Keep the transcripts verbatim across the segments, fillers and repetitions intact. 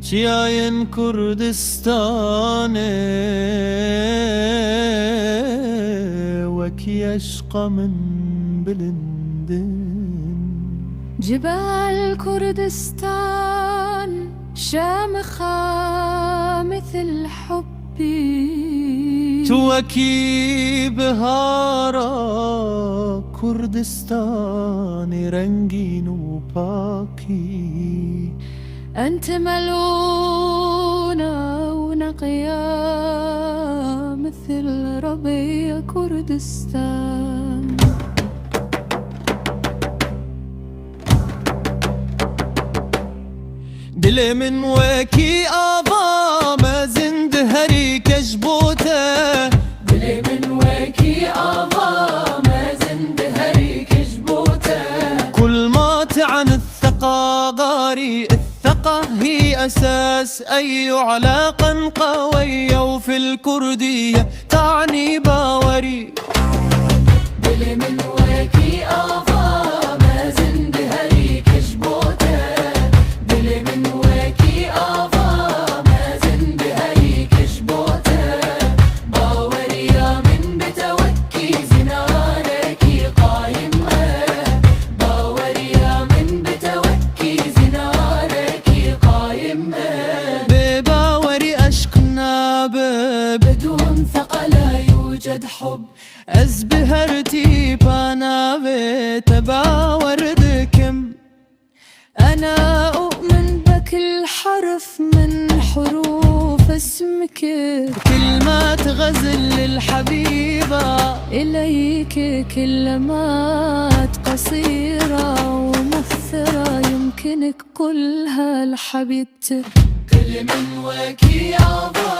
Çiyayên Kurdistanê wekî eşqa min bilind in. جبال كردستان شامخة مثل حبي. Tu wekî bihara Kurdistanê rengîn û pakî. أنت ملونة ونقية مثل ربيع كردستان. Dilê min wekî ava mezin di herî keş bo te. Dilê min wekî ava mezin di herî keş bo te. كل ما تعني الثقة غاري، الثقة هي أساس أي علاقة قوية، وفي الكردية تعني باوري. Dilê min wekî ava mezin di herî keş bo te. Dilê min wekî ava mezin di herî keş bo te. Baweriya min bi te wekî zinarekî qayim e. Baweriya min bi te wekî zinarekî qayim e. Bê bawerî eşq nabe. بدون ثقة لا يوجد حب. Ez bi her tîpa navê te bawer dikim. أنا أؤمن بكل حرف من حروف اسمك. كلمات غزل للحبيبة. إليك كلمات قصيرة ومؤثرة يمكنك قلها لحبيبتك. Dilê min wekî ava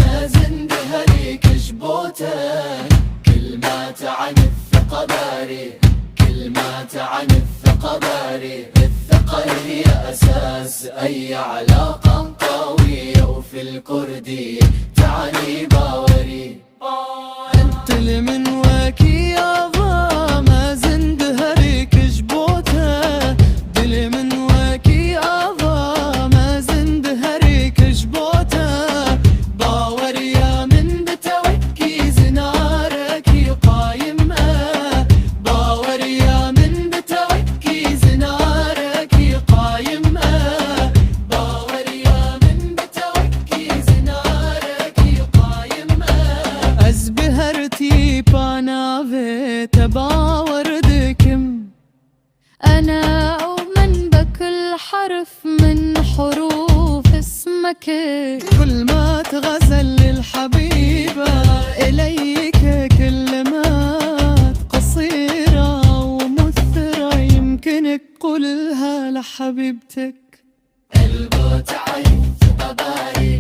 mezin di herî keş bo te. كلمات عن الثقة داري. كلمات عن الثقة داري. الثقة هي أساس أي علاقة قوية، وفي الكردية تعني باوري. Dilê min wekî ava mezin di herî keş bo te. Dilê min wekî ava mezin di herî keş bo te. Baweriya min bi te wekî zinarekî qayim e. Baweriya min bi te wekî zinarekî qayim e. Baweriya min bi te wekî zinarekî qayim e. Ez bi her tîpa navê te bawer dikim. أنا أؤمن بكل حرف من حروف اسمك. كلمات غزل للحبيبة. إليك كلمات قصيرة ومؤثرة يمكنك قلها لحبيبتك. البوت عيث قباري.